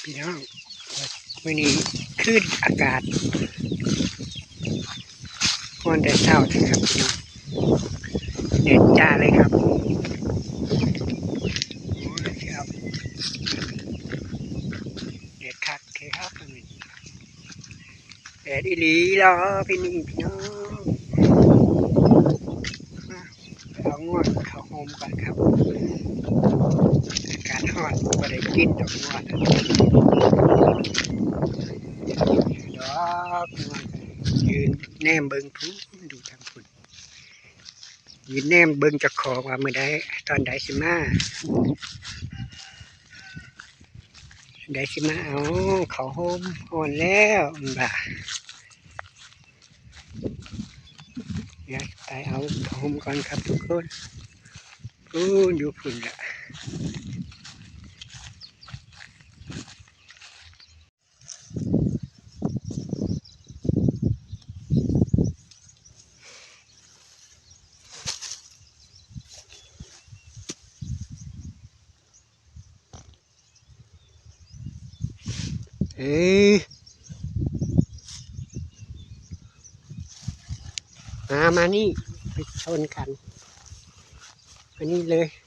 ພີ່ນ້ອງ ມື້ນີ້ຄືອາກາດຮ້ອນແຕ່ເຊົ້າແທ້ຄັບພີ່ນ້ອງ ແດດຈ້າເລີຍຄັບ ໂອ້ຍ ຄັບ ແດດຄັກແທ້ຄັບມື້ນີ້ ແດດອີ່ຫຼີເນາະພີ່ນ້ອງ ມາ ໄປເອົາງົວເຂົ້າໂຮມກ່ອນຄັບ ອາກາດຮ້ອນ ບໍ່ໄດ້ກິນດອກງົວ ດອກງົວ ຢືນແນມເບິ່ງພຸ້ນ ຢູ່ທາງພຸ້ນ ຢືນແນມເບິ່ງເຈົ້າຂອງວ່າມື້ໃດ ຕອນໃດຊິມາ ໃດຊິມາເອົາເຂົ້າໂຮມ ຮ້ອນແລ້ວ ມັນວ່າ ດຽວໄປເອົາຜ້າຫົ່ມກ່ອນຄັບທຸກຄົນ ພຸ້ນ ຢູ່ພຸ້ນລະ. ເອີ ມາ ມານີ້ ໄປຊົນກັນ ມານີ້ເລີຍ.